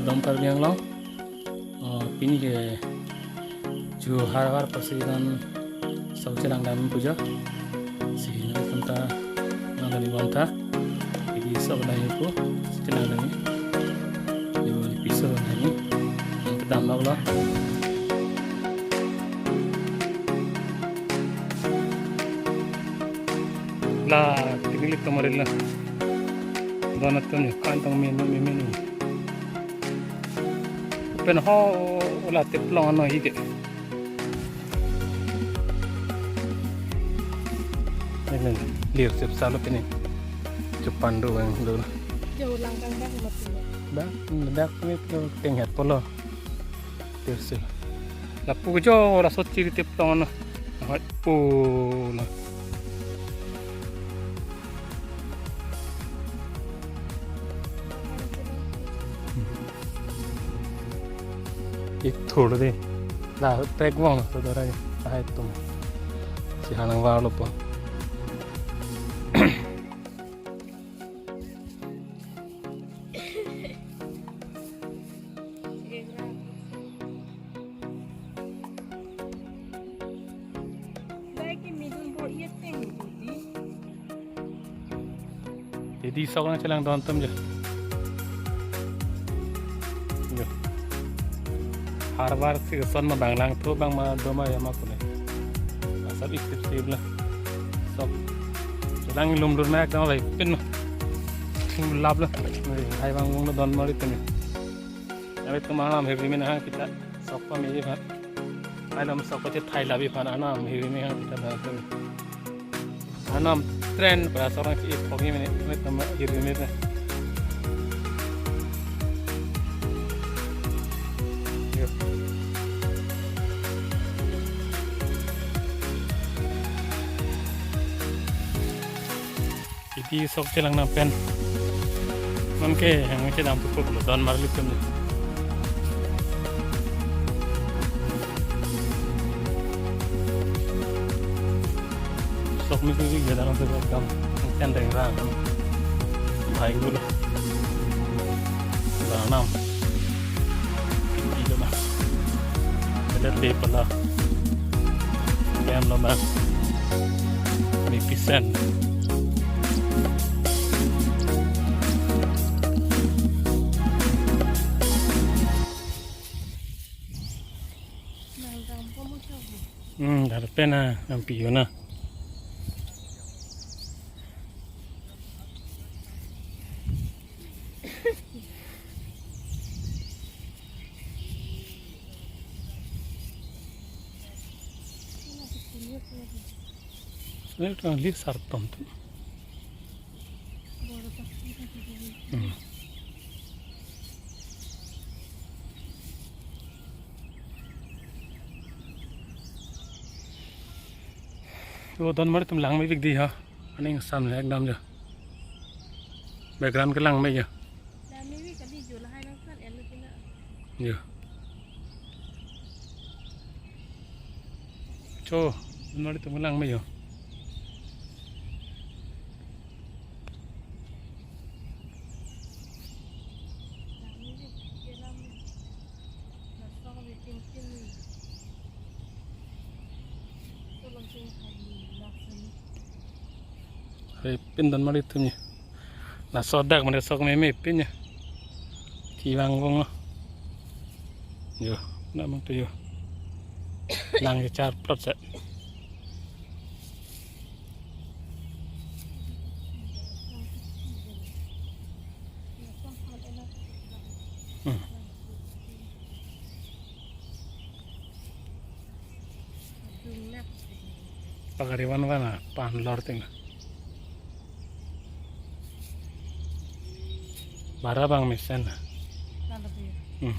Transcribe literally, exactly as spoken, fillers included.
Dong Karbi Anglong. Oh, pini ke Johar War pasi non sok chelangdam pujo. Si nang kanta nang dani bonta. Jadi sok nang ipu chelangdam. Yo, piso nang ini. Nang kedam lo. La, tiglit kamaril la. Don atum yo, kantong menu, menu. Pen ho, ola teplong ano hike. Ini, lir sip salo pini. Chupan do bang do. Jauh langkang dah mati. Dah, dah ini tuh tinghat polo. Lir sip. Lapu jo, la sot chiri teplong ano. Ahoi, pu, na. Ithur de. La trek vong so dora hai tum. Si hanang var lo po. Dai ke midun bo iya teng budi. Jadi sok nang chelangdon atum jo. Jo. Har var si son ma bang langthu bang ma doma ya ma kule. Asap ik sip sip la. Sok. Chelang lum lur mek dong lai pin. Sing lap la. Hai bang vong lo don mari tene. Abe tum anam hirri me nahang kita sok pame aphan. Alam sok pachethai labi aphan anam hirri me nahang kita bang tum. Anam tren pra sok nang si ipok ni mene, mene tum hirri me na. Yo. Iti sok chelang nang pen. Non ke hang chedam tu pok lo don mar litum ni. Sok mi tu ya dalam tu kam. Kan deng rang. Bhai gul. Ranam. Ito na. Ada tape pala. Kaya naman. May pisen. Hmm, dari pena nampi yuna. Ini kan lir sartom tu. Hmm. Yo, don mari tum lang me big di ha. Aning sam le ekdam jo. Background ke lang me jo. Yo. Cho, don mari tum lang me jo. Hari pin don mari tum ni. Laso dak mane sok meme pin ya. Ti vang vong lo. Yo, na mang tu yo. Lang ke char plot set. Hmm. Pagari van van a pan lor ting. Bara bang mesen. Hmm.